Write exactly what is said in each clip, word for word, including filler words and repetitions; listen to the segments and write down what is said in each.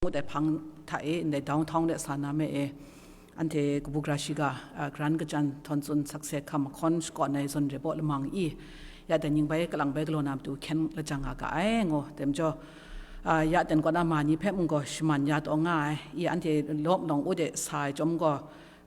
Dai hpang hta e, ndai downtown de sa na me e, anhte kabu gara shiga, a, karan kajan htawn tsun sakse hkam mahkawn shakawn ai zawn re baw lamang i, ya dai ning bai kalang bai galaw na matu hkyen lajang nga ga ai, ngu. Dai majaw, a, ya ten kaw na ma ni hpe mung gaw shaman ya taw nga ai, i anhte lawk nawng u de sa ai chyawm gaw,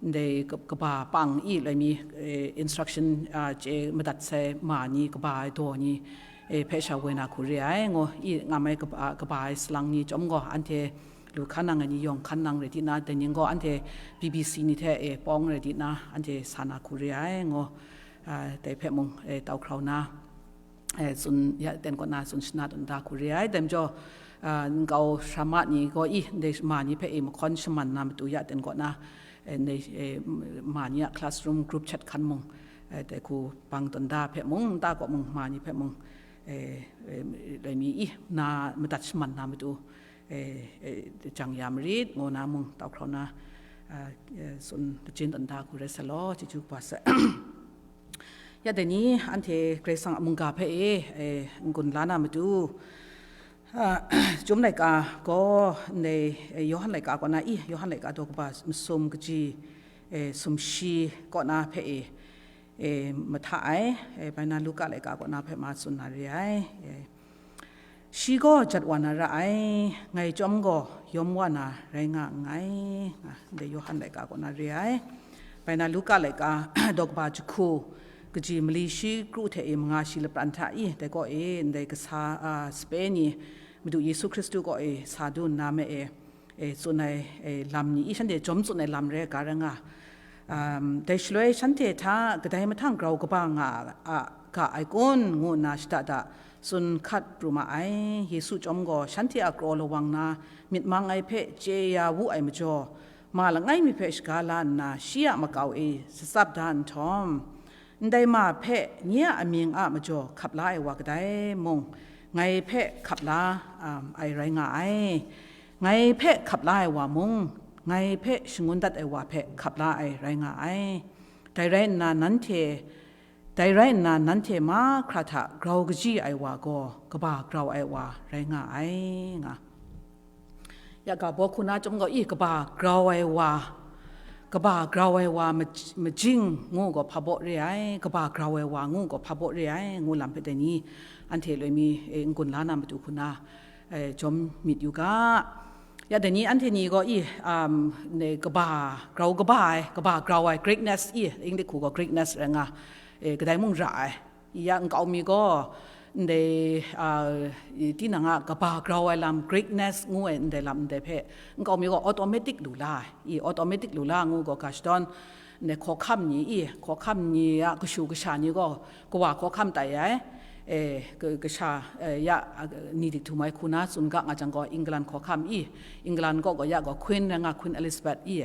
ndai ka-, kaba pang i loi mi, eh, instruction, ah, chye madat sai ma ni, kaba ai daw ni, eh, hpe sha woi na hku re ai, ngu i ngam ai kaba, kaba ai salang ni chyawm gaw, anhte lu hkan nang ai ni yawng hkan nang rai di na, dai ning gaw anhte B B C ni hte, eh, pawng rai di na, anhte sa na hku re ai, ngu, ah, dai hpe mung, eh, tau hkrau na, eh, tsun ya ten kaw na tsun shana tawn da hku re ai. Dai majaw, ah, nkau sara ma ni gaw i, ndai ma ni hpe e mahkawn shaman na matu ya ten kaw na, eh, ndai, eh, ma ni a classroom group chat hkan mung, eh, dai hku bang tawn da hpe mung, nta kaw mung, ma ni hpe mung, eh, eh, loi mi i, na madat shaman na matu, eh, eh, jang ya marit, ngu na mung, tau hkrau na, ah, eh, tsun lachin tawn da hku rai sa law, chyeju kaba sai. Ya dai ni, anhte Karai Kasang a mungga hpe e, eh, n-gun la na matu, ah, Chyum laika gaw, ndai, eh, Yawhan laika kaw na i, Yawhan laika daw kaba masum kaji, eh, sumshi kaw na hpe e, eh, mahta ai, eh, bai na Luka laika kaw na hpe ma tsun na re ai, eh. Shi gaw jat wa na ra ai, ngai chyawm gaw yawm wa na rai nga nngai, nga, ndai Yawhan laika kaw na re ai. Bai na Luka laika daw kaba jahku, kaji mali shi kru hte e manga shi lapran hta i, dai kaw e ndai kasa, a, sape ni, Madu Yesu Hkristu kaw e sa du nna me e, e, tsun ai, e, lam ni i, shanhte jawm tsun ai lam re ga rai nga. Um, dai shaloi shanhte hta kadai mahtang grau kaba nga a, ga ai kun, ngu nna shada da tsun hkat pru ma ai. Yesu chyawm gaw shanhte a kraw lawang na myit mang ai hpe chye ya wu ai majaw, ma langai mi hpe shaga la nna, shi a makau e satsap da nhtawm, ndai ma hpe nye a amying a majaw hkap la ai wa kadai mung, ngai hpe hkap la, um, ai rai nga ai. Ngai hpe hkap la ai wa mung, ngai hpe shangun dat ai wa hpe hkap la ai rai nga ai. Dai rai nna nanhte, dai rai nna nanhte mahkra hta grau kaji ai wa gaw kaba grau ai wa rai nga ai, nga. Ya ga baw hku na chyawm gaw, i, kaba grau ai wa, kaba grau ai wa maj-, majing ngu gaw hpa baw re ai, kaba grau ai wa ngu gaw hpa baw re ai, ngu lam hpe dai ni, anhte loi mi, e, n-gun la na matu hku na, eh, jawm myit yu ga. Ya dai ni, anhte ni gaw i, um, ne, kaba grau kaba ai, kaba grau ai, greatness i, English hku gaw greatness rai nga, eh, kadai mung ra ai. Ya nkau mi gaw, ndai, ah, i, tinang a kaba grau ai lam, greatness ngu ai ndai lam ndai hpe, nkau mi gaw automatic lu la ai. I, automatic lu la ngu gaw ga shadawn, ne, hkawhkam ni i, hkawhkam ni a kashu kasha ni gaw, kawa hkawhkam tai ai, e, ka-, kasha, e, ya, a, ni dik htum ai hku na tsun ga nga jang gaw, England hkawhkam i, England kaw gaw ya gaw Queen rai nga, Queen Elizabeth i,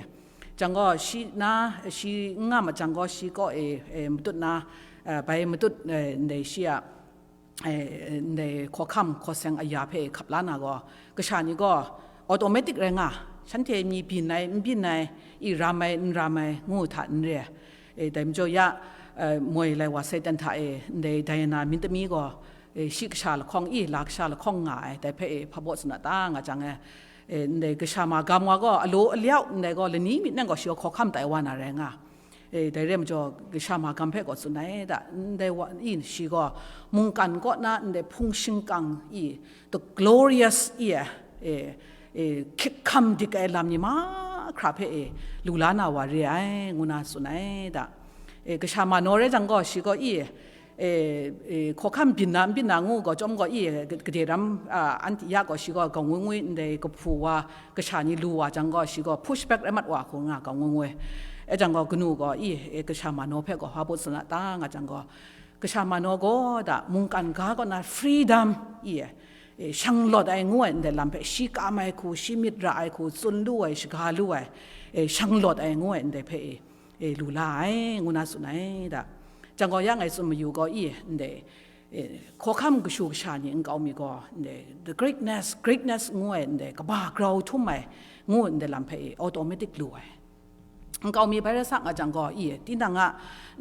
jang gaw shi na, shi n nga ma jang gaw, shi kaw e, e, matut na, e, bai matut, e, ndai shi a, e, ndai hkawhkam hkaw seng aya hpe hkap la na gaw, kasha ni gaw automatic rai nga, shanhte mi byin ai, n byin ai, i ram ai, n ram ai, ngu hta n re ai. E, dai majaw ya, e, moi lai wa Satan hta e, ndai Diana myit tami gaw, e, shi kasha lahkawng i, la kasha lahkawng nga ai, dai hpe e, hpa baw tsun a ta nga jang e, e, ndai kasha magam wa gaw, alaw alyau ndai gaw, lani myit nang gaw shi gaw hkawhkam tai wa na rai nga. E, dai re majaw, kasha magam hpe gaw tsun ai da, ndai wa, i, shi gaw mungkan kaw na ndai hpung shingkang i, the glorious i, e, e, hkrikhkam dik ai lam ni mahkra hpe e, lu la na wa re ai, ngu na tsun ai da. E, kasha manaw rai jang gaw, shi gaw i, e, e, hkawhkam byin na, n byin na ngu gaw, chyawm gaw i, ka-, gade ram, a, anhte ya gaw, shi gaw gaw ngwi ngwi ndai kahpu wa, kasha ni lu wa jang gaw, shi gaw push back rai mat wa hku nga gaw ngwi ngwi. E jang gaw, kanu gaw i, e, kasha manaw hpe gaw hpa baw tsun a ta nga jang gaw, kasha manaw gaw da mungkan ga kaw na freedom i, e, shanglawt ai ngu ai ndai lam hpe, shi kam ai hku, shi myit ra ai hku, tsun lu ai, shaga lu ai, e, shanglawt ai ngu ai ndai hpe, e, e, lu la ai, ngu na tsun ai da. Jang gaw, ya ngai tsun mayu gaw i, ndai, e, hkawhkam kashu kasha ni nkau mi gaw, ndai, the greatness, greatness ngu ai, ndai, kaba grau htum ai, ngu ndai lam hpe, e, automatic lu ai. Nkau mi bai rai sa nga jang gaw, i, tinang a,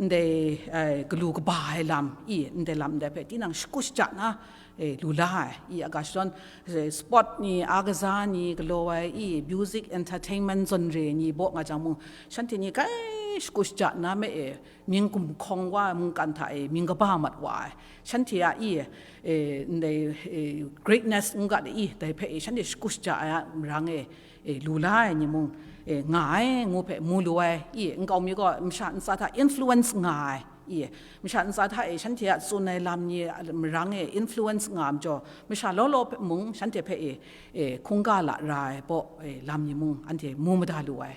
ndai, e, galu kaba ai lam, i, ndai lam ndai hpe, tinang shakut shaja na, e, lu la ai, i, a ga shadawn, e, sport ni, a kaza ni, galaw ai, i, music, entertainment, zawn re ni baw nga jang mung, shanhte ni kai shagu shaja na me e, mying gumhkawng wa ai mungkan hta e, mying kaba mat wa ai, shanhte a, i, e, ndai, e, greatness n ga de, i, dai hpe e, shanhte shagu shaja ai a marang e, e, lu la ai ni mung, e, nga ai, ngu hpe mu lu ai, i, nkau mi gaw masha ntsa hta influence nga ai, i, masha ntsa hta e shanhte a tsun ai lam ni a marang e influence nga ai majaw, masha law law hpe mung shanhte hpe e, e, hkungga la ra ai baw, e, lam ni mung anhte mu mada lu ai.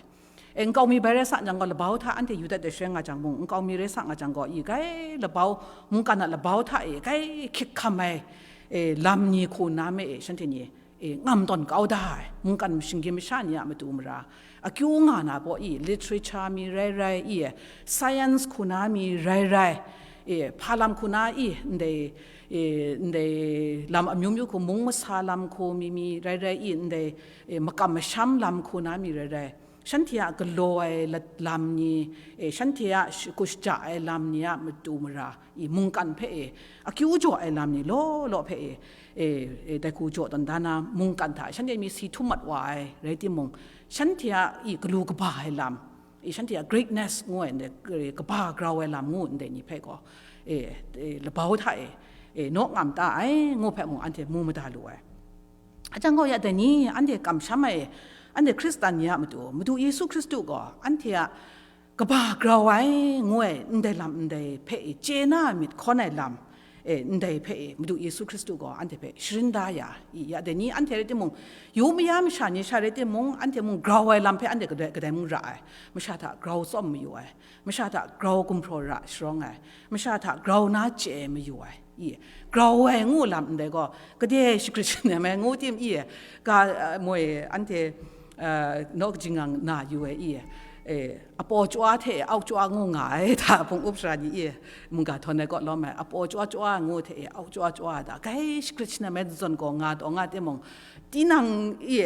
E, nkau mi bai rai sa jang gaw, labau hta anhte yu dat ai shaloi nga jang mung, nkau mi rai sa nga jang gaw, i, grai labau, mungkan a labau hta e grai hkyik hkam ai, e, lam ni hku nna me e, shanhte ni, e, ngam tawn kau da ai, mungkan shinggyim masha ni a matu mara, akyu nga na baw, i, literature mi rai rai, i, science hku na mi rai rai, e, hpa lam hku na, i, ndai, e, ndai lam amyu myu hku, mung masa lam hku mi mi rai rai, i, ndai, e, makam masham lam hku na mi rai rai, shanhte a galaw ai lat-, lam ni, e, shanhte a shagu shaja ai lam ni a matu mara, i, mungkan hpe e, akyu jaw ai lam ni law law hpe e, e, e, dai hku jaw tawn da na, mungkan hta shanhte mi si htum mat wa ai rai timung, shanhte a, i, galu kaba ai lam, i, shanhte a greatness ngu ai ndai, e, kaba grau ai lam ngu ndai ni hpe gaw, e, e, labau hta e, e, naw ngam ta ai ngu hpe mung anhte mu mada lu ai. A jang gaw, ya dai ni, anhte kamsham ai, anhte Hkristan ni a matu, Madu Yesu Hkristu gaw anhte a kaba grau ai ngu ai ndai lam ndai hpe e chye na myit hkawn ai lam, e, ndai hpe e Madu Yesu Hkristu gaw anhte hpe sharin da ya, i, ya dai ni, anhte rai timung, yu maya masha ni sha rai timung, anhte mung grau ai lam hpe anhte kadai, kadai mung ra ai, masha hta grau tsawm mayu ai, masha hta grau gumhpraw ra sharawng ai, masha hta grau na chye mayu ai, i, grau ai ngu lam ndai gaw, gade shagrit shanem ai ngu tim, i, ga, a, moi, anhte, a, naw kajingang na yu ai, i, e, apaw chyawa hte auk chyawa ngu nga ai hta, hpung up sara ni, i, mungga htawn ai kaw lawm ai, apaw chyawa chyawa ngu hte e, auk chyawa chyawa da, grai shagrit shanem ai zawn gaw nga taw nga timung, tinang, i,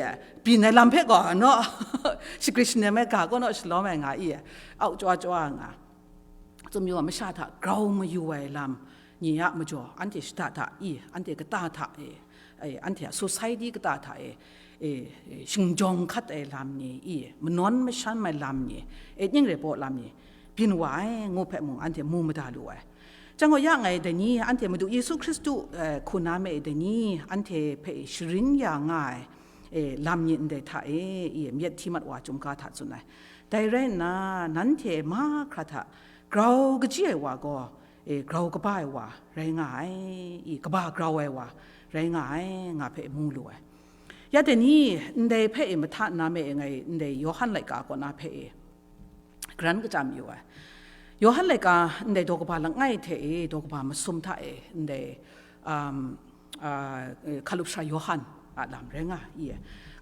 byin ai lam hpe gaw naw shagrit shanem ai ga kaw naw shalawm ai nga, i, auk chyawa chyawa nga. Chyum yu ai masha hta grau mayu ai lam ni a majaw, anhte shada hta, i, anhte kata hta e, e, anhte a society kata hta e, e, e, shingjawng hkat ai lam ni, i, manawn mashan ai lam ni, e, ning rai baw lam ni, byin wa ai ngu hpe mung anhte mu mada lu ai. Jang gaw, ya ngai dai ni, anhte Madu Yesu Hkristu, e, hku na me dai ni, anhte hpe sharin ya nga ai, e, lam ni ndai hta e, i, myit hti mat wa chyum ga hta tsun ai. Dai rai nna, nanhte mahkra hta grau kaji ai wa gaw, e, grau kaba ai wa rai nga ai, i, kaba grau ai wa rai nga ai, nga hpe mu lu ai. Ya dai ni, ndai hpe e mahta nna me e ngai ndai Yawhan laika kaw na hpe e karan kachyam yu ai. Yawhan laika ndai daw kaba langai hte e daw kaba masum hta e ndai, um, a, e, Hkalup Sara Yawhan a lam rai nga, i.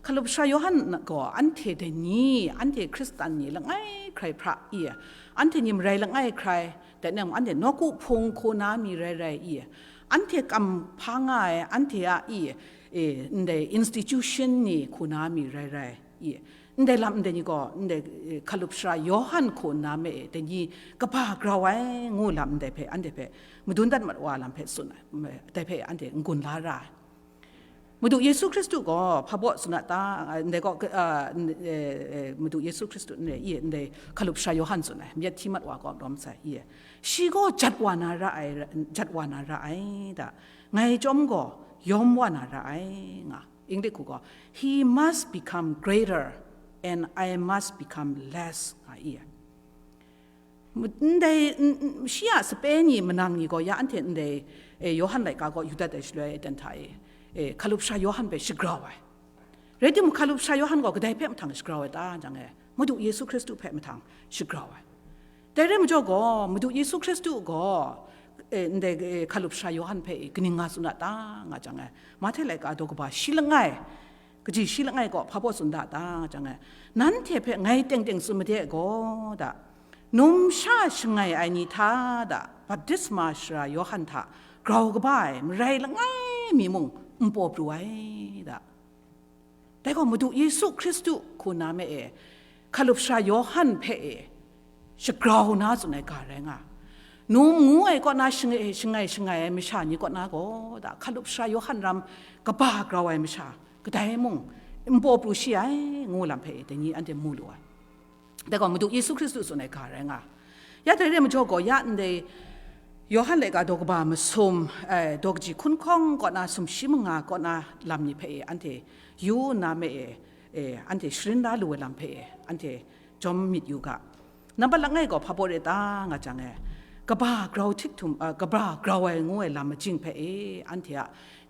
Hkalup Sara Yawhan gaw anhte dai ni, anhte Hkristan ni langai hkrai hpra, i. Anhte ni marai langai hkrai, dai nang anhte nawku hpung hku na mi rai rai, i. Anhte kam hpa nga ai, anhte a, i, e, ndai institution ni hku na mi rai rai, i. Ndai lam ndai ni gaw, ndai, e, Hkalup Sara Yawhan hku nna me e, dai ni kaba grau ai ngu lam ndai hpe, anhte hpe madun dat mat wa lam hpe tsun ai, dai hpe anhte n-gun la ra ai. Madu Yesu Hkristu gaw hpa baw tsun a ta? Ndai gaw, a, n-, e, e, Madu Yesu Hkristu n re, i, ndai Hkalup Sara Yawhan tsun ai, myit hti mat wa gaw lawm sai, i, shi gaw jat wa na ra ai, jat wa na ra ai da, ngai chyawm gaw yawm wa na ra ai, nga. English hku gaw, "He must become greater and I must become less," nga i ai. Ndai, n-, n-, shi a sape ni manang ni gaw ya anhte ndai, e, Yawhan laika gaw yu dat ai shaloi, aten hta e, e, Hkalup Sara Yawhan hpe shagrau ai. Rai timung, Hkalup Sara Yawhan gaw kadai hpe mahtang shagrau ai ta jang e, Madu Yesu Hkristu hpe mahtang shagrau ai. Dai rai majaw gaw, Madu Yesu Hkristu gaw, e, ndai, e, Hkalup Sara Yawhan hpe e kaning nga tsun a ta, nga jang e, Mahte laika daw kaba shi langai, kaji shi langai gaw hpa baw tsun da ta, jang e, nanhte hpe ngai teng teng tsun made gaw da, numsha shangai ai ni hta da, baptisma sara Yawhan hta grau kaba ai marai langai mi mung n paw pru ai da. Dai gaw, Madu Yesu Hkristu hku na me e, Hkalup Sara Yawhan hpe e, shagrau na tsun ai ga rai nga. Num ngu ai kaw na shangai shangai ai masha ni kaw na gaw, da, hkalup sara Yawhan ram kaba grau ai masha kadai mung npaw pru shi ai, ngu lam hpe dai ni anhte mu lu ai. Dai gaw Madu Yesu Hkristu tsun ai ga rai nga. Ya dai re ai majaw gaw, ya ndai Yawhan laika daw kaba masum, eh, daw kaji hkun hkawng kaw na sumshi manga kaw na lam ni hpe e, anhte yu nna me e, eh, anhte sharin la lu ai lam hpe e, anhte jawm myit yu ga. Nambat langai gaw hpa baw re ta nga jang e, kaba grau htik htum, ah, kaba grau ai ngu ai lam majing hpe e, anhte a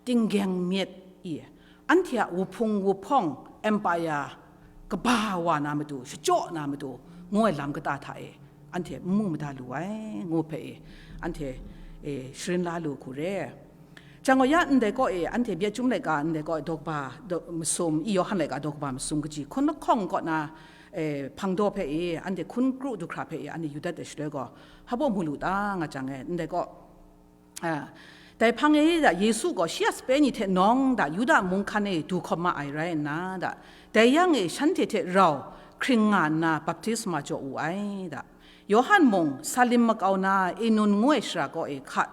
tinggyeng myit i, anhte a wuhpung wuhpawng empire kaba wa na matu, shachyaw na matu, ngu ai lam kata hta e, anhte n mu mada lu ai, ngu hpe e, anhte, e, sharin la lu hku re. Jang gaw ya ndai kaw e, anhte Bya Chyum laika ndai kaw e daw kaba, daw, masum, i Yawhan laika daw kaba masum kaji hkun lahkawng kaw na, e, hpang daw hpe e, anhte hkun kru du hkra hpe e, anhte yu dat ai shaloi gaw, hpa baw mu lu ta nga jang e, ndai kaw, a, dai hpang e da Yesu gaw shi a sape ni hte nawng da Yuda mung hkan e du hkawm ma ai rai nna da, dai yang e shanhte hte rau hkring nga nna baptisma jaw wu ai da. Yawhan mung Salim makau na Enun ngu ai shara kaw e hka,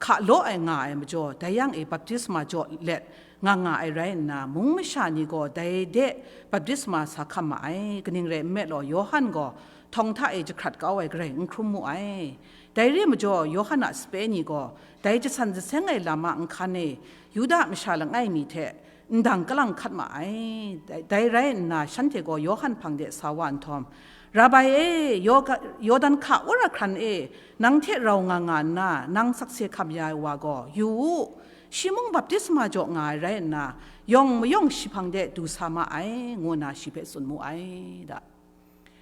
hka law ai nga ai majaw, dai yang e baptisma jaw let nga nga ai rai nna, mung masha ni gaw dai de baptisma sa hkam ma ai, kaning rai nme law, Yawhan gaw htawng hta e jahkrat kau ai garai n hkrum mu ai. Dai re ai majaw, Yawhan a sape ni gaw dai jasan jaseng ai lam a nhkan e Yuda masha langai mi hte ndang kalang hkat ma ai. Dai, dai rai nna, shanhte gaw Yawhan hpang de sa wa nhtawm, "Rabai e, Yaw-, Yawdan hka wora hkran e nang hte rau nga nga nna, nang sakse hkam ya ai wa gaw, yu u, shi mung baptisma jaw nga ai rai nna, yawng mayawng shi hpang de du sa ma ai," ngu nna shi hpe tsun mu ai da.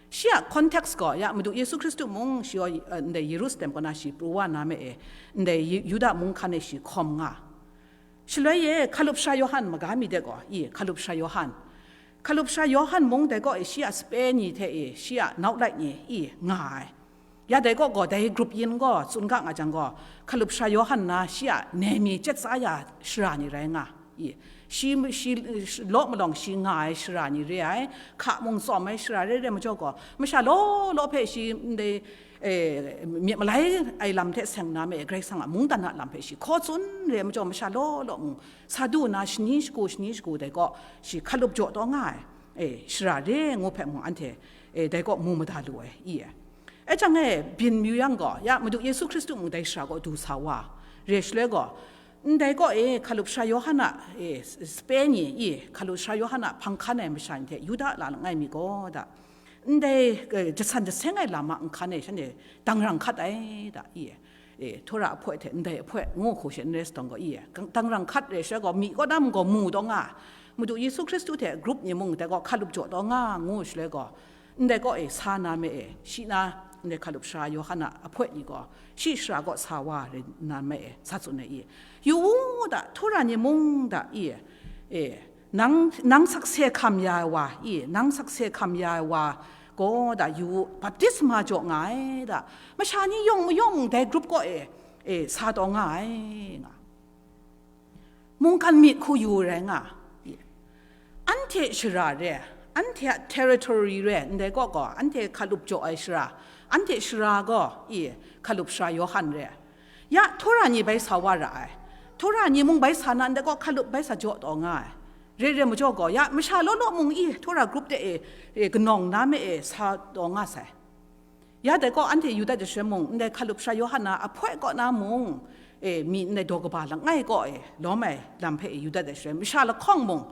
Shi a context gaw, ya Madu Yesu Hkristu mung shi gaw, eh, ndai Yerusalem kaw na shi pru wa na me e, ndai Yu-, Yuda mung hkan e shi hkawm nga. Shaloi e, hkalup sara Yawhan maga mi de gaw, i, hkalup sara Yawhan. Hkalup sara Yawhan mung dai kaw e, shi a sape ni hte e, shi a nau lai ni, i, nga ai. Ya dai kaw gaw, dai grup yin gaw, tsun ga nga jang gaw, hkalup sara Yawhan na shi a nemi chyet tsa ya shara ni rai nga, i, shi, shi, law malawng shi nga ai shara ni re ai, hka mung tsawm ai shara re re majaw gaw, masha law law hpe shi ndai, e, myit malai ai lam hte seng na me, Karai Kasang a mungdan a lam hpe shi hkaw tsun re majaw, masha law law mung sa du nna, shani shagu, shani shagu dai kaw, shi hkalup jaw taw nga ai, e, shara re ngu hpe mung anhte, e, dai kaw mu mada lu ai, i, e. E jang e, byin mayu yang gaw, ya Madu Yesu Hkristu mung dai shara kaw du sa wa, re shaloi gaw, ndai kaw e, hkalup sara Yawhan a, e, sape ni, i, hkalup sara Yawhan a hpang hkan ai masha ni hte Yuda la langai mi gaw da, ndai, e, jasan jaseng ai lam a nhkan e shanhte dangrang hkat ai da, i, e, Tora ahpoi hte ndai ahpoi ngu hku she n rai sa taw gaw, i, dangrang hkat re shaloi gaw, mi kaw na mung gaw mu taw nga, Madu Yesu Hkristu hte grup ni mung dai gaw hkalup jaw taw nga ngu shaloi gaw, ndai kaw e sa na me e, shi na, ndai hkalup sara Yawhan a ahpoi ni gaw, shi shara kaw sa wa re na me e, sa tsun ai i, yu u da, Tora ni mung da, i, e, nang, nang sakse hkam ya ai wa, i, nang sakse hkam ya ai wa gaw da yu u, baptisma jaw nga ai da, masha ni yawng mayawng dai grup kaw e, e, sa taw nga ai, nga. Mungkan myit hku yu rai nga, anhte shara re, anhte a territory re, ndai kaw gaw, anhte hkalup jaw ai shara, anhte shara gaw, i, hkalup sara Yawhan re. Ya, Tora ni bai sa wa ra ai. Tora ni mung bai sa na, ndai kaw hkalup bai sa jaw taw nga ai. Re re majaw gaw, ya, masha law law mung i, Tora grup de e, e, kanawng na me e, sa taw nga sai. Ya dai kaw, anhte yu dat ai shaloi mung, ndai hkalup sara Yawhan a ahpoi kaw na mung, e, mi ndai daw kaba langai kaw e, lawm ai lam hpe e yu dat ai shaloi, masha lahkawng mung,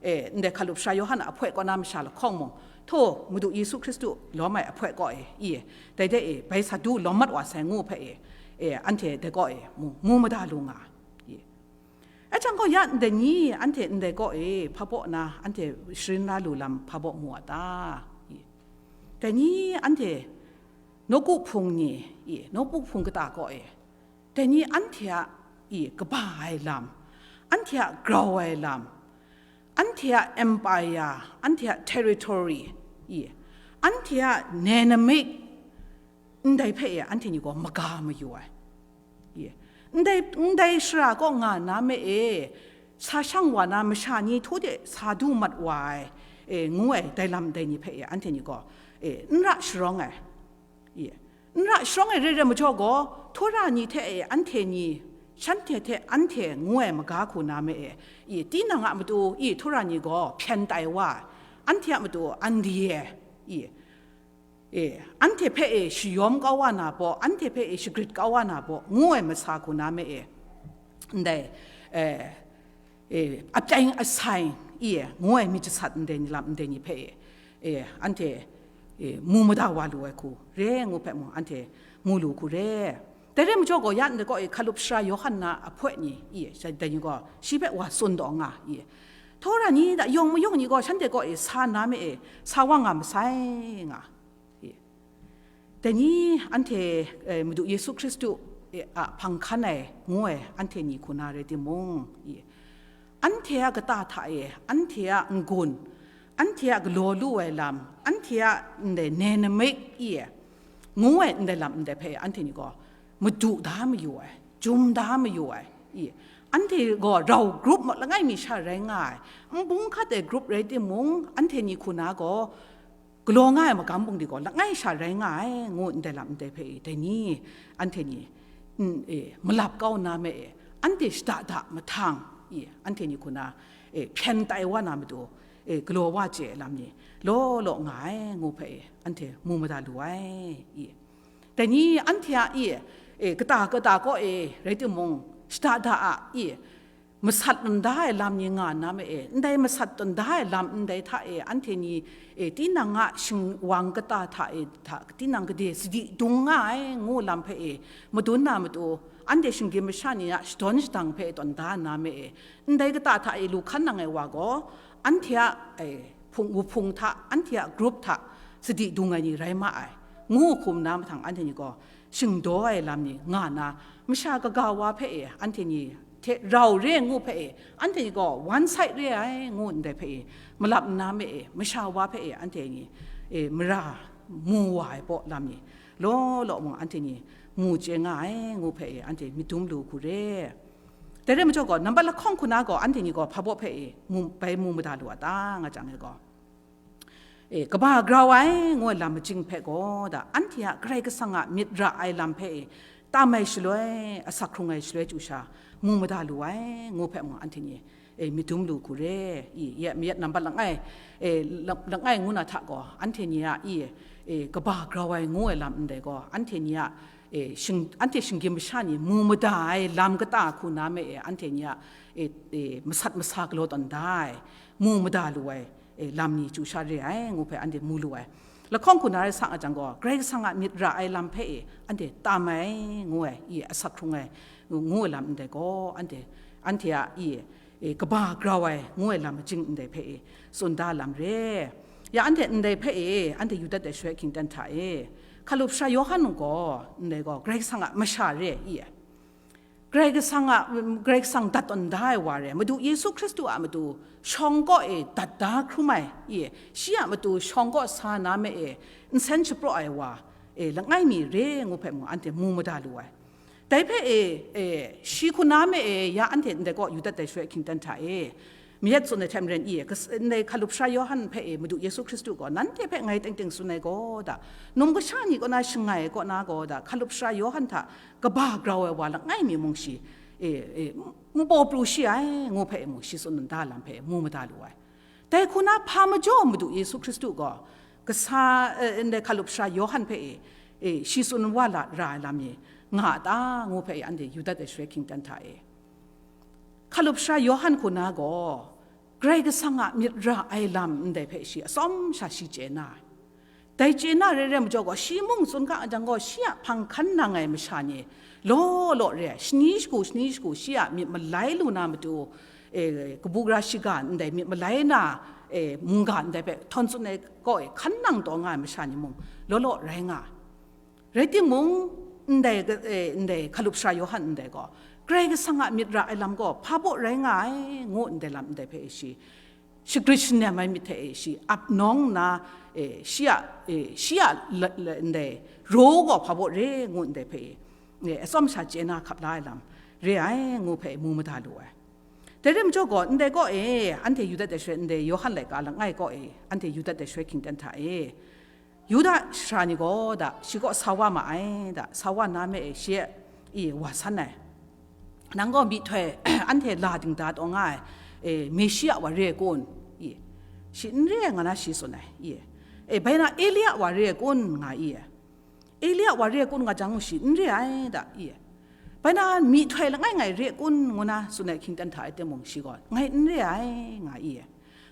e, ndai hkalup sara Yawhan a ahpoi kaw na masha lahkawng mung, htaw, Madu Yesu Hkristu lawm ai ahpoi kaw e, i, dai de e, bai sa du lawm mat wa sai ngu hpe e, e, anhte dai kaw e, mu, mu mada lu nga, i. Ahkyang gaw ya ndai ni anhte ndai kaw e hpa baw na anhte sharin la lu lam hpa baw mu a ta? I, dai ni anhte nawku hpung ni, i, nawku hpung kata kaw e, dai ni anhte a, i, kaba ai lam, anhte a grau ai lam, anhte a empire, anhte a territory, i, anhte a dynamic, ndai hpe e anhte ni gaw maga mayu ai. Ye. Ndai, ndai shara kaw nga na me e, sa shang wa na masha ni htaw de sa du mat wa ai, e, ngu ai dai lam dai ni hpe e, anhte ni gaw, e, n ra sharawng ai. Ye. N ra sharawng e re re majaw gaw, Tora ni hte e anhte ni, shanhte hte anhte ngu ai maga hku na me e, i, tinang a matu, i, Tora ni gaw hpyen tai wa, anhte a matu an di e, i, e, anhte hpe e shayawm kau wa na baw, anhte hpe e shagrit kau wa na baw, ngu ai masa hku na me e, ndai, e, e, apyeng asai, i, ngu ai myit jasat ndai ni lam ndai ni hpe, e, anhte, e, mu mada wa lu ai hku, re ngu hpe mung, anhte mu lu hku re. Dai re majaw gaw, ya ndai kaw e hkalup sara Yawhan na ahpoi ni, i, dai ni gaw, shi hpe wa tsun taw nga, i, Tora ni da yawng mayawng ni gaw, shanhte kaw e sa na me e, sa wa nga masai, nga. I. Dai ni anhte, eh, Madu Yesu Hkristu, eh, a hpang hkan ai ngu ai anhte ni hku na rai timung, i, anhte a kata hta e, anhte a n-gun, anhte a galaw lu ai lam, anhte a ndai dynamic, i, ngu ai ndai lam ndai hpe anhte ni gaw madu da mayu ai, jum da mayu ai, i, anhte gaw rau group langai mi sha rai nga ai, nbung hkat ai group rai timung, anhte ni hku na gaw, galaw nga ai magam bungli gaw langai sha rai nga ai, ngu ndai lam ndai hpe e, dai ni, anhte ni, n, e, malap kau nna me e, anhte shada da mahtang, i, anhte ni hku na, e, hpyen tai wa na matu, e, galaw wa chye ai lam ni, law law nga ai, ngu hpe e, anhte mu mada lu ai, i. Dai ni, anhte a, i, e, kata kata kaw e, rai timung, shada da a, i, masat tawn da ai lam ni nga nna me e, ndai masat tawn da ai lam ndai hta e, anhte ni, e, tinang a shingwang kata hta e, hta, tinang gade sadi dung nga ai, ngu lam hpe e, madun na matu, anhte shinggyim masha ni a shadawn shadang hpe tawn da nna me e, ndai kata hta e lu hkan nang ai wa gaw, anhte a, e, hpung, wuhpung hta, anhte a group hta sadi dung ai ni rai ma ai, ngu hkum na mahtang anhte ni gaw, shingdaw ai lam ni nga na, masha kaga wa hpe e, anhte ni hte rau re ngu hpe e, anhte ni gaw one side re ai ngu ndai hpe e, malap nna me e, masha wa hpe e, anhte ni, e, mara mu wa ai baw lam ni, law law mung anhte ni mu chye nga ai ngu hpe e, anhte myit dum lu hku re. Dai rai majaw gaw, nambat lahkawng hku na gaw, anhte ni gaw hpa baw hpe e, mu, bai mu mada lu a ta, nga jang e gaw, e, kaba grau ai, ngu ai lam majing hpe gaw, da, anhte a Karai Kasang a myit ra ai lam hpe e, tam ai shaloi, asak hkrung ai shaloi chyu sha, mu mada lu ai, ngu hpe mung anhte ni, e, myit dum lu hku re, i, ya, mayat nambat langai, e, la-, langai ngu na hta gaw, anhte ni a, i, e, kaba grau ai, ngu ai lam ndai gaw, anhte ni a, e, shing-, anhte shinggyim masha ni mu mada ai lam kata hku na me e, anhte ni a, e, e, masat masa galaw tawn da ai, mu mada lu ai, e, lam ni chyu sha re ai, ngu hpe anhte mu lu ai. Lahkawng hku na rai sa nga jang gaw, Karai Kasang a myit ra ai lam hpe e, anhte tam ai, ngu ai, i, asak hkrung ai, ngu ai lam ndai gaw, anhte, anhte a, i, e, kaba grau ai, ngu ai lam majing ndai hpe e, tsun da lam re. Ya anhte ndai hpe e, anhte yu dat ai shaloi hkying ten hta e, Hkalup Sara Yawhan gaw, ndai gaw, Karai Kasang a masha re, i, Karai Kasang a, Karai Kasang dat tawn da ai wa re, Madu Yesu Hkristu a matu shawng kaw e dat da hkrum ai, i, shi a matu shawng kaw sa na me e, nsen shapraw ai wa, e, langai mi re ngu hpe mung anhte mu mada lu ai. Dai hpe e, e, shi hku na me e, ya anhte ndai kaw yu dat ai shaloi hkying ten hta e, mayat tsun ai hte maren i, kas-, ndai Hkalup Sara Yawhan hpe e, Madu Yesu Hkristu gaw, nanhte hpe ngai teng teng tsun ai gaw da, num kasha ni kaw na shangai ai kaw na gaw da, Hkalup Sara Yawhan hta kaba grau ai wa langai mi mung shi, e, e, n-, npaw pru shi ai, ngu hpe e mung shi tsun da lam hpe mu mada lu ai. Dai hku na hpa majaw Madu Yesu Hkristu gaw, kasa, e, ndai Hkalup Sara Yawhan hpe e, e, shi tsun wa la ra ai lam ni nga a ta, ngu hpe e, anhte yu dat ai shaloi hkying ten hta e, Hkalup Sara Yawhan hku na gaw, Karai Kasang a myit ra ai lam ndai hpe shi atsawm sha shi chye na ai. Dai chye na re re majaw gaw, shi mung tsun ga jang gaw, shi a hpang hkan nang ai masha ni law law re ai, shani shagu, shani shagu, shi a myit malai lu na matu, e, kabu gara shiga ndai myit malai na, e, mungga ndai hpe htawn tsun ai kaw e, hkan nang taw nga ai masha ni mung law law rai nga ai. Rai timung, ndai ga-, e, ndai Hkalup Sara Yawhan ndai gaw, Karai Kasang a myit ra ai lam gaw hpa baw rai nga ai, ngu ndai lam ndai hpe shi shagrit shanem ai myit hte e shi ap nawng nna, e, shi a, e, shi a la-, la-, ndai raw gaw hpa baw re, ngu ndai hpe e, e, atsawm sha chye na hkap la ai lam re ai, ngu hpe mu mada lu ai. Dai rai majaw gaw, ndai kaw e, anhte yu dat ai shaloi, ndai Yawhan laika langai kaw e, anhte yu dat ai shaloi hkying ten hta e, Yuda shara ni gaw da, shi kaw sa wa ma ai da, sa wa na me e, shi e, i, wa san ai. Nang gaw myihtoi anhte la dingda taw nga ai, e, Meshia wa re ai kun? I, shi n re ai nga na shi tsun ai, i, e, bai na Elia wa re ai kun? Nga i, Elia wa re ai kun nga jang, shi n re ai da, i, bai na myihtoi langai ngai re ai kun? Ngu na tsun ai hkying ten hta e timung, shi gaw, ngai n re ai, nga i,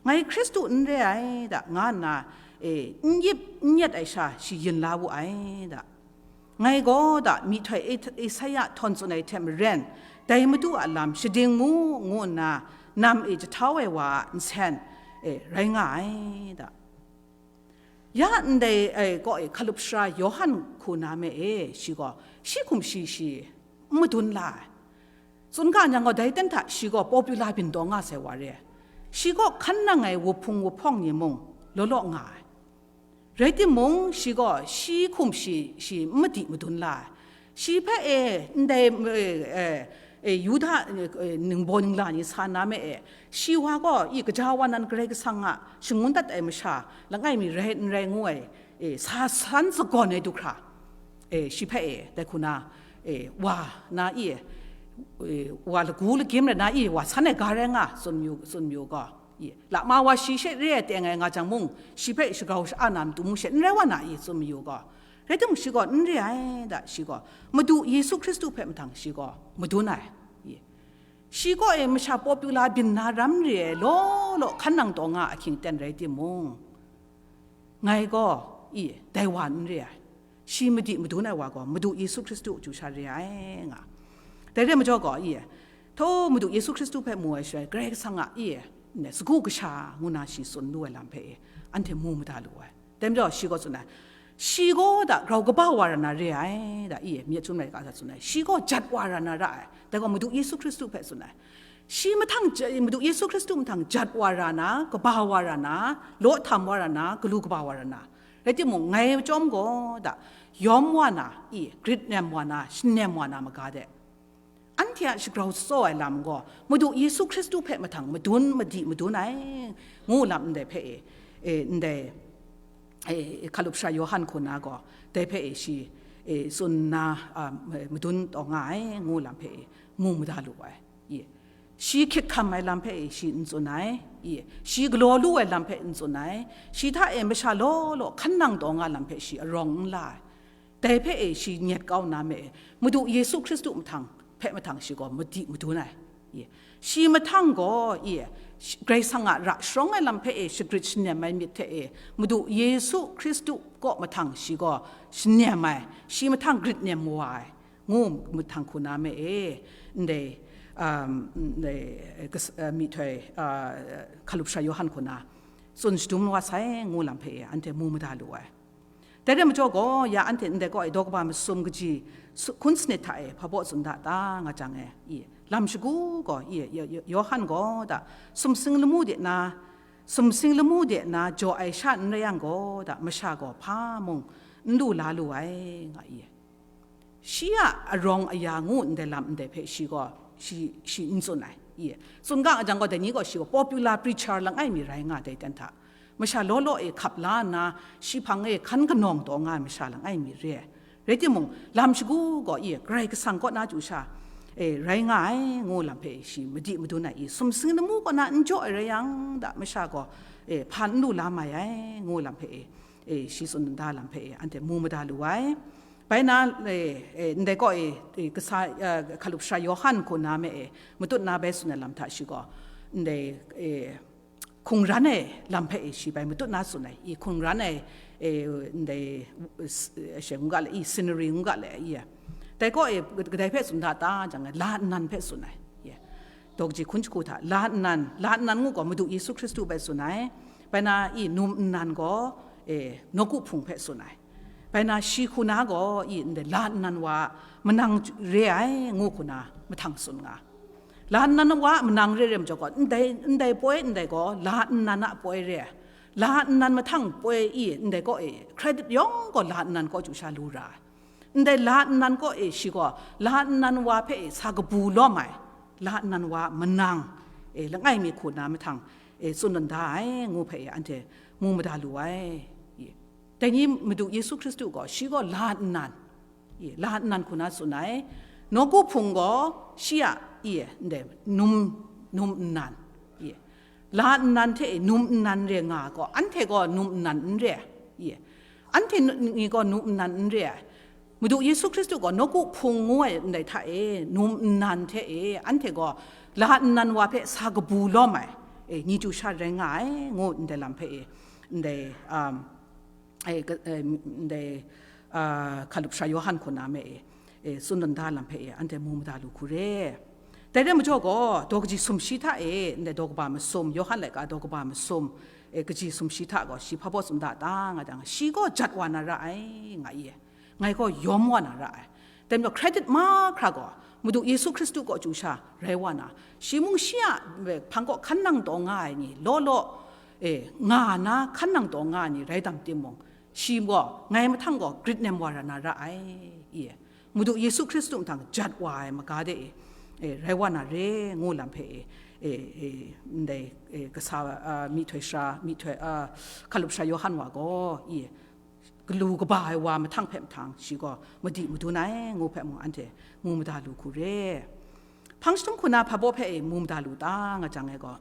ngai Hkristu n re ai da, nga nna, e, n yip n yet ai sha shi yin la wu ai da. Ngai gaw da, myihtoi E-, Esaia htawn tsun ai hte maren, dai Madu a lam shading mu, ngu nna nam e jahtau ai wa a nsen e rai nga ai da. Ya ndai, e, kaw e hkalup sara Yawhan hku na me e, shi gaw, shi hkum shi, shi n madun la ai. Tsun ga yang gaw, dai ten hta shi gaw popular byin taw nga sai wa re ai. Shi kaw hkan nang ai wuhpung wuhpawng ni mung law law nga ai. Rai timung, shi gaw shi hkum shi, shi n madi madun la ai. Shi hpe e, ndai, e, e, e, Yuda, e, e, ningbaw ningla ni sa na me e, shi wa gaw, i, kaja wa nan Karai Kasang a shangun dat ai masha langai mi rai n rai ngu ai, e, sa san sagawn ai du hkra, e, shi hpe e, dai hku na, e, wa na i, e, wa lagu lagyim rai na i, wa san ai ga rai nga, tsun mayu, tsun mayu gaw, i, lama wa shi she re ai teng ai nga jang mung, shi hpe shagrau sha-a na matu mung she n rai wa na i, tsun mayu gaw, rai timung, shi gaw n re ai da, shi gaw Madu Yesu Hkristu hpe mahtang shi gaw madun ai. I, shi kaw e masha popular byin na ram re ai law law hkan nang taw nga ahkying ten rai timung, ngai gaw, i, dai wa n re ai. Shi madi madun ai wa gaw Madu Yesu Hkristu chyu sha re ai nga. Dai re ai majaw gaw, i, htaw Madu Yesu Hkristu hpe mu ai shaloi, Karai Kasang a, i, ne, sagu kasha ngu na shi tsun lu ai lam hpe, i, anhte mu mada lu ai. Dai majaw shi gaw tsun ai, shi gaw da grau kaba wa ra na re ai da, i, myit chyum laika hta tsun ai, shi gaw jat wa ra na ra ai, dai gaw Madu Yesu Hkristu hpe tsun ai. Shi mahtang ja-, Madu Yesu Hkristu mahtang jat wa ra na, kaba wa ra na, law htam wa ra na, galu kaba wa ra na. Rai timung, ngai chyawm gaw da, yawm wa na, i, grit nem wa na, shanem wa na maga de. Anhte a shagrau tsaw ai lam gaw, Madu Yesu Hkristu hpe mahtang madun, madi madun ai, ngu lam ndai hpe e, e, ndai, e, hkalup sara Yawhan hku na gaw, dai hpe e shi, e, tsun nna, a, madun taw nga ai, ngu lam hpe e, mu mada lu ai. I, shi hkyit hkam ai lam hpe e shi n tsun ai, i, shi galaw lu ai lam hpe n tsun ai, shi hta e masha law law hkan nang taw nga lam hpe shi arawng n la ai. Dai hpe e shi nyet kau nna me e, Madu Yesu Hkristu mahtang, hpe mahtang shi gaw madi madun ai. I, shi mahtang gaw, i, shi-, Karai Kasang a ra sharawng ai lam hpe e shagrit shanem ai myit hte e, Madu Yesu Hkristu kaw mahtang shi gaw shanem ai, shi mahtang grit nem wa ai, ngu mahtang hku na me e, ndai, um, ndai, kas-, uh, myihtoi, uh, hkalup sara Yawhan hku na tsun shadum wa sai, ngu lam hpe e, anhte mu mada lu ai. Dai re ai majaw gaw, ya anhte ndai kaw e daw kaba masum kaji su-, hkun sanit hta e hpa baw tsun da ta nga jang e, i, lam shagu gaw, i, Yo-, Yo-, Yawhan gaw da, sumsing lamu de na, sumsing lamu de na jaw ai sha n rai yang gaw da, masha gaw hpa mung n lu la lu ai, nga i. Shi a arawng aya ngu ndai lam ndai hpe shi gaw, shi, shi n tsun ai. I, tsun ga jang gaw, dai ni gaw shi gaw popular preacher langai mi rai nga dai ten hta, masha law law e hkap la nna, shi hpang e hkan kanawng taw nga ai masha langai mi re ai. Rai timung, lam shagu gaw, i, Karai Kasang kaw na chyu sha, e, rai nga ai, ngu lam hpe shi madi madun ai, i, sumsing lamu kaw na n jaw ai rai yang, da masha gaw, e, hpa n lu la mai ai, ngu lam hpe, e, e, shi tsun da lam hpe, e, anhte mu mada lu ai. Bai na, e, e, ndai kaw e, e, kasa, e, hkalup sara Yawhan hku na me e, matut na bai tsun ai lam hta shi gaw, ndai, e, hkungran ai lam hpe e shi bai matut na tsun ai, i hkungran ai, e, ndai, e, s-, e, she ngu ga le, i scenery ngu ga le, i, dai kaw e, kadai hpe tsun da ta jang e, la nnan hpe tsun ai, i, daw kaji hkun jahku hta, la nnan, la nnan ngu gaw Madu Yesu Hkristu hpe tsun ai, bai na, i num nnan gaw, e, nawku hpung hpe tsun ai. Bai na shi hku na gaw, i ndai la nnan wa manang re ai, ngu hku na mahtang tsun nga. La nnan wa manang re re majaw gaw, ndai, ndai poi ndai gaw la nnan a poi re ai. La nnan mahtang poi i ndai kaw e, credit yawng gaw la nnan kaw chyu sha lu ra ai. Ndai la nnan kaw e shi gaw, la nnan wa hpe e sa kabu lawm ai, la nnan wa manang, e, langai mi hku na mahtang, e, tsun lawm da ai, ngu hpe e, anhte mu mada lu ai. I. Dai ni Madu Yesu Hkristu gaw, shi gaw la nnan, i, la nnan hku na tsun ai. Nawku Hpung gaw shi a, i, ndai, num, num nnan, i, la nnan hte e num nnan re nga gaw, anhte gaw num nnan n re ai, i, anhte ni gaw num nnan n re ai. Madu Yesu Hkristu gaw nawku hpung ngu ai ndai hta e, num nnan hte e, anhte gaw la nnan wa hpe sa kabu lawm ai, e, ni chyu sha rai nga ai, ngu ndai lam hpe e, ndai, um, e, ka- e, ndai, a, Hkalup Sara Yawhan hku na me e, e, tsun dan da lam hpe e, anhte mu mada lu hku re. Dai rai majaw gaw, daw kaji sumshi hta e, ndai daw kaba masum, Yawhan laika daw kaba masum, e, kaji sumshi hta gaw, shi hpa baw tsun da ta nga jang, shi gaw jat wa na ra ai, nga i e. Ngai gaw yawm wa na ra ai. Dai majaw credit mahkra gaw Madu Yesu Hkristu kaw chyu sha rai wa na, shi mung shi a hpang kaw hkan nang taw nga ai ni, law law, e, nga na hkan nang taw nga ai ni rai dam timung, shi gaw ngai mahtang gaw grit nem wa ra na ra ai, i e. Madu Yesu Hkristu mahtang jat wa ai maga de e, e, rai wa na re, ngu lam hpe e, e, e, ndai, e, kasa, a, myihtoi sara, myihtoi, a, Hkalup Sara Yawhan wa gaw, i e, galu kaba ai wa mahtang hpe mahtang, shi gaw madi madun ai, ngu hpe mung anhte mu mada lu hku re. Hpang jahtum hku na hpa baw hpe e mu mada lu ta nga jang e gaw,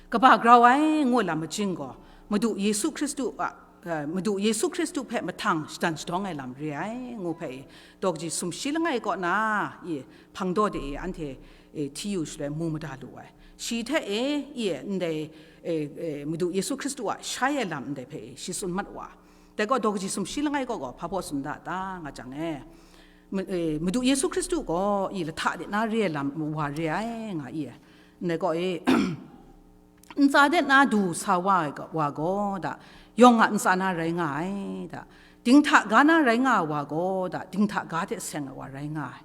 kaba grau ai, ngu lam majing gaw, Madu Yesu Hkristu a, e, Madu Yesu Hkristu hpe mahtang shadan shadawng ai lam re ai, ngu hpe e, daw kaji sumshi langai kaw na, i, hpang daw de e, anhte, e, hti yu shaloi mu mada lu ai. Shi hte e, i e, ndai, e, e, Madu Yesu Hkristu a shai ai lam ndai hpe e, shi tsun mat wa. Dai gaw daw kaji sumshi langai kaw gaw hpa baw tsun da ta nga jang e, Ma- e, Madu Yesu Hkristu gaw i lahta de na re ai lam wa re ai, nga i e. Ndai gaw e, ntsa de na du sa wa ai ga- wa gaw da, yawng a ntsa na rai nga ai da, dinghta ga na rai nga ai wa gaw da, dinghta ga hte seng ai wa rai nga ai.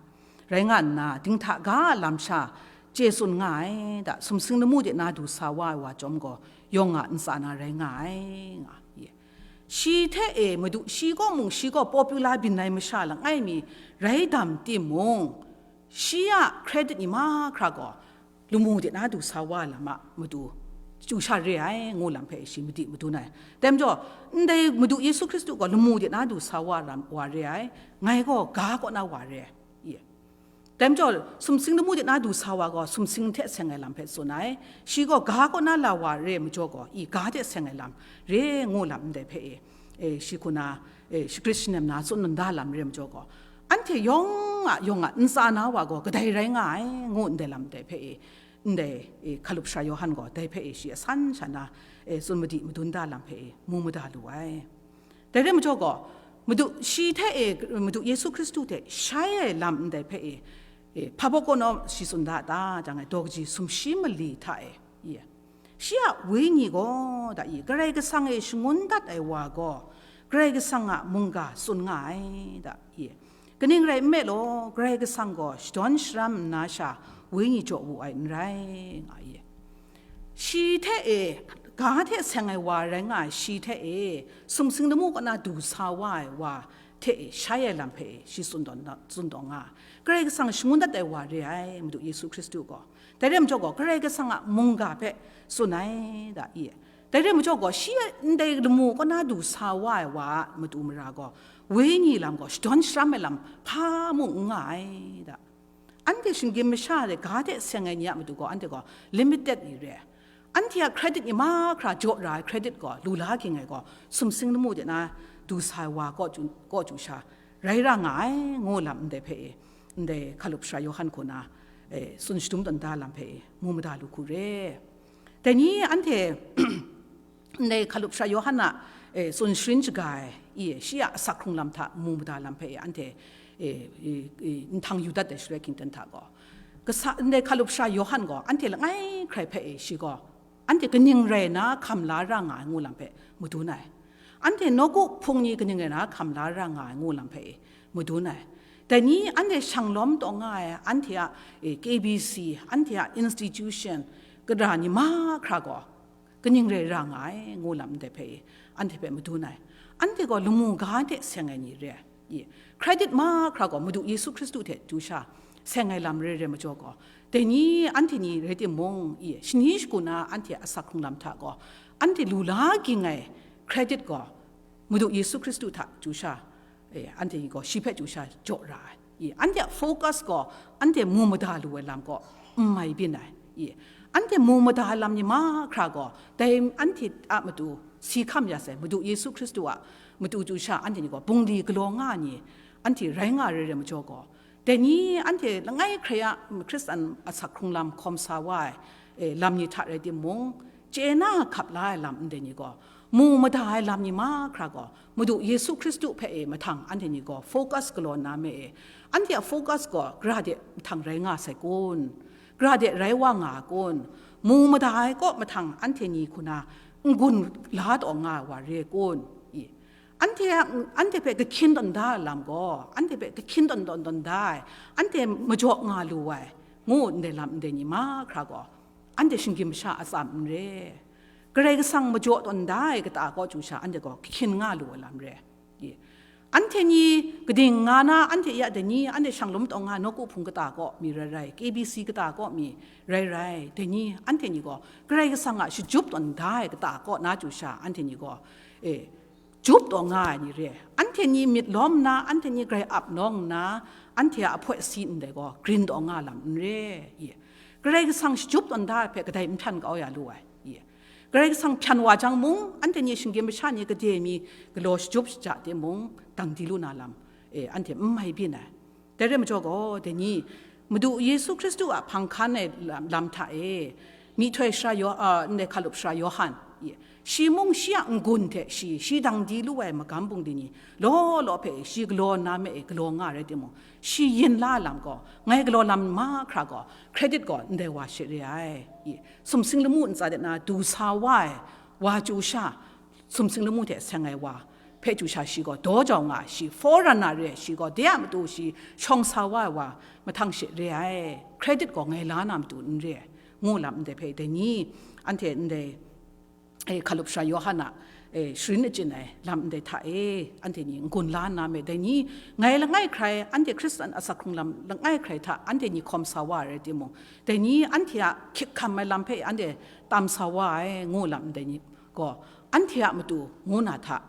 Rai nga nna, dinghta ga a lam sha chye tsun nga ai da, sumsing lamu de na du sa wa ai wa chyawm gaw, yawng a ntsa na rai nga ai, nga ye. Shi hte e Madu, shi kaw mung shi gaw popular byin ai masha langai mi rai dam timung, shi a credit ni mahkra gaw, lamu de na du sa wa lam a matu chyu sha re ai, ngu lam hpe shi madi madun ai. Dai majaw, ndai Madu Yesu Hkristu gaw lamu de na du sa wa lam wa re ai, ngai gaw ga kaw na wa re ai. Ye. Dai majaw, sumsing lamu de na du sa wa gaw, sumsing hte seng ai lam hpe tsun ai. Shi gaw ga kaw na la wa re majaw gaw, i ga hte seng ai lam re, ngu lam ndai hpe e, e, shi hku na, e, shagrit shanem na tsun nda lam re majaw gaw, anhte yawng a yawng a ntsa na wa gaw kadai rai nga ai, ngu ndai lam ndai hpe e, ndai, e, Hkalup Sara Yawhan gaw dai hpe e shi asan sha na, e, tsun madi madun da lam hpe e mu mada lu ai. Dai re majaw gaw, Madu, shi hte e, Madu Yesu Hkristu hte shai ai lam ndai hpe e, e, hpa baw kaw naw shi tsun da ta, jang ai, daw kaji sumshi mali hta e, ye. Shi a Wenyi gaw, da, i, Karai Kasang e shangun dat ai wa gaw, Karai Kasang a mungga tsun nga ai, da, i. Kaning rai nme law, Karai Kasang gaw shadawn sharam nna sha, Wenyi jaw wu ai n rai, nga ye. Shi hte e, ga hte seng ai wa rai nga ai shi hte e, sumsing lamu kaw na du sa wa ai wa hte e, shai ai lam hpe e, shi tsun tawn, tsun tawn nga ai. Karai Kasang shangun dat ai wa re ai, Madu Yesu Hkristu gaw. Dai re majaw gaw, Karai Kasang a mungga hpe tsun ai, da, i. Dai re majaw gaw, shi a ndai lamu kaw na du sa wa ai wa a matu mara gaw, Wenyi lam gaw shadawn sharam ai lam hpa mung n nga ai, da. Anhte shinggyim masha de ga hte seng ai ni a matu gaw, anhte gaw limited ni re ai. Anhte a credit ni mahkra jaw ra ai credit gaw, lu la ging ai gaw, sumsing lamu de na du sa ai wa kaw chyu, kaw chyu sha rai ra nga ai, ngu lam ndai hpe e, ndai Hkalup Sara Yawhan hku na, e, tsun shadum tawn da lam hpe e, mu mada lu hku re. Dai ni anhte, ndai Hkalup Sara Yawhan a, e, tsun sharin shaga ai, i, shi a asak hkrung lam hta mu mada lam hpe e, anhte, e, e, e, nhtang yu dat ai shaloi hkingten hta gaw, kasa, ndai Hkalup Sara Yawhan gaw, anhte langai hkrai hpe e, shi gaw, anhte kaning rai na hkam la ra nga ai ngu lam hpe madun ai. Anhte nawku hpung ni kaning rai na hkam la ra nga ai ngu lam hpe e madun ai. Dai ni anhte shang lawm taw nga ai, anhte a, e, K B C, anhte a institution, kara ni mahkra gaw, kaning rai ra nga ai, ngu lam ndai hpe e, anhte hpe madun ai. Anhte gaw lamu ga hte seng ai ni re ai. Ye. Credit mahkra gaw Madu Yesu Hkristu hte du sha seng ai lam re re majaw gaw, dai ni anhte ni rai timung, ye, shani shagu na anhte asak hkrung lam hta gaw, anhte lu la ging ai credit gaw, Madu Yesu Hkristu hta chyu sha, e, anhte ni gaw shi hpe chyu sha jaw ra ai. I, anhte a focus gaw anhte mu mada lu ai lam kaw n mai byin ai. I, anhte mu mada ai lam ni mahkra gaw, dai anhte a matu si hkam ya sai, Madu Yesu Hkristu a matu chyu sha anhte ni gaw bungli galaw nga ai ni, anhte rai nga ai re ai majaw gaw, dai ni anhte langai hkrai a Hkristan asak hkrung lam hkawm sa wa ai, e, lam ni hta rai timung, chye na hkap la ai lam ndai ni gaw, mu mada ai lam ni mahkra gaw, Madu Yesu Hkristu hpe e mahtang anhte ni gaw focus galaw na me e, anhte a focus gaw gara de mahtang rai nga sai kun? Gara de rai wa nga kun? Mu mada ai kaw mahtang anhte ni hku na n-gun la taw nga ai wa re kun? I, anhte a, anhte hpe kahkyin tawn da ai lam gaw, anhte hpe kahkyin tawn tawn tawn da ai, anhte majaw nga lu ai, ngu ndai lam ndai ni mahkra gaw, anhte shinggyim masha a tsam n re. Karai Kasang majaw tawn da ai kata kaw chyu sha anhte gaw kahkyin nga lu ai lam re. I, anhte ni kading nga na, anhte ya dai ni, anhte Shanglum taw nga nawku hpung kata kaw mi rai rai, K B C kata kaw mi rai rai, dai ni, anhte ni gaw Karai Kasang a shajut tawn da ai kata kaw na chyu sha anhte ni gaw, e, jup taw nga ai ni re. Anhte ni myit lawm nna, anhte ni grai ap nawng nna, anhte a ahpoi si ndai gaw grin taw nga lam n re. I, Karai Kasang shajut tawn da ai hpe kadai n hpyan kau ya lu ai. I, Karai Kasang hpyan wa jang mung, anhte ni shinggyim masha ni gade mi galaw shajut shaja timung, dang di lu na lam, e, anhte n mai byin ai. Dai rai majaw gaw, dai ni, Madu Yesu Hkristu a hpang hkan ai lam, lam hta e, myihtoi sara Yo-, a, ndai hkalup sara Yawhan, i, shi mung shi a n-gun hte shi, shi dang di lu ai magam bungli ni, law law hpe shi galaw na me e galaw nga rai timung, shi yin la ai lam gaw, ngai galaw lam mahkra gaw, credit gaw ndai wa she re ai. I, sumsing lamu ntsa de na du sa wa ai, wa chyu sha, sumsing lamu hte seng ai wa hpe chyu sha shi gaw daw jau nga ai, shi forerunner re ai, shi gaw de a matu shi shawng sa wa ai wa mahtang she re ai, credit gaw ngai la na matu n re ai, ngu lam ndai hpe dai ni, anhte ndai, e, hkalup sara Yawhan a, e, sharin achyin ai lam ndai hta e, anhte ni n-gun la nna me, dai ni, ngai langai hkrai, anhte Hkristan asak hkrung lam langai hkrai hta anhte ni hkawm sa wa ai rai timung, dai ni, anhte a hkyik hkam ai lam hpe anhte tam sa wa ai, ngu lam ndai ni gaw, anhte a matu ngu na hta,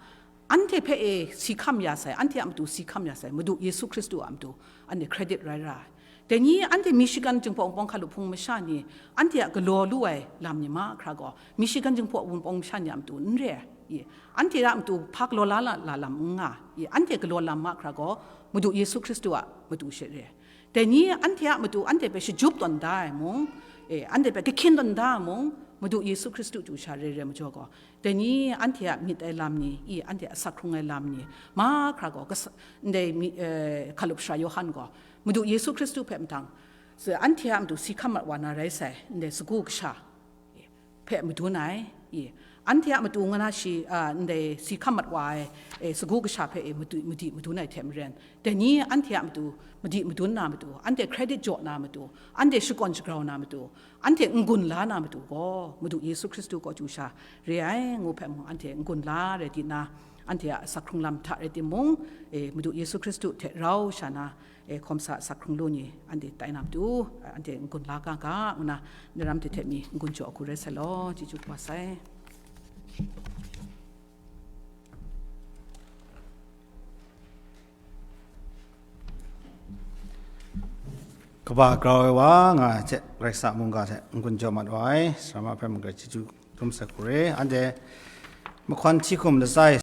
anhte hpe e si hkam ya sai, anhte a matu si hkam ya sai, Madu Yesu Hkristu a matu anhte credit rai ra ai. Dai ni, anhte Michigan Jinghpaw Wunpawng hkalup hpung masha ni, anhte a galaw lu ai lam ni mahkra gaw, Michigan Jinghpaw Wunpawng masha ni a matu n re ai. I, anhte a matu hpa galaw la la, la lam n nga. I, anhte galaw lam mahkra gaw, Madu Yesu Hkristu a matu she re ai. Dai ni, anhte a matu anhte hpe shajut tawn da ai mung, e, anhte hpe kahkyin tawn da ai mung, Madu Yesu Hkristu chyu sha re re majaw gaw, dai ni, anhte a myit ai lam ni, i, anhte a asak hkrung ai lam ni, mahkra gaw, kasa-, ndai mi, e, hkalup sara Yawhan gaw, Madu Yesu Hkristu hpe mahtang, sa-, anhte a matu si hkam mat wa na rai sai, ndai sagu kasha, hpe madun ai, i, anhte a matu nga na shi, a, ndai si hkam mat wa ai, e, sagu kasha hpe, e, madu-, madi madun ai hte maren, dai ni anhte a matu madi madun na matu, anhte credit jaw na matu, anhte shakawn shagrau na matu, anhte n-gun la na matu gaw, Madu Yesu Hkristu kaw chyu sha re ai, ngu hpe mung anhte n-gun la rai di na, anhte a asak hkrung lam hta rai timung, e, Madu Yesu Hkristu hte rau sha na, e, hkawm sa asak hkrung lu ni anhte tai na matu, anhte n-gun la ga ga, ngu na, ni ram hte hte mi n-gun jaw hku rai sai law, chyeju kaba sai. Kaba grau ai wa nga ai hte, Karai Kasang a mungga hte n-gun jaw mat wa ai, sa ma hpe mung garai chyeju dum sai hku re. Anhte mahkawn hti hkum latsa e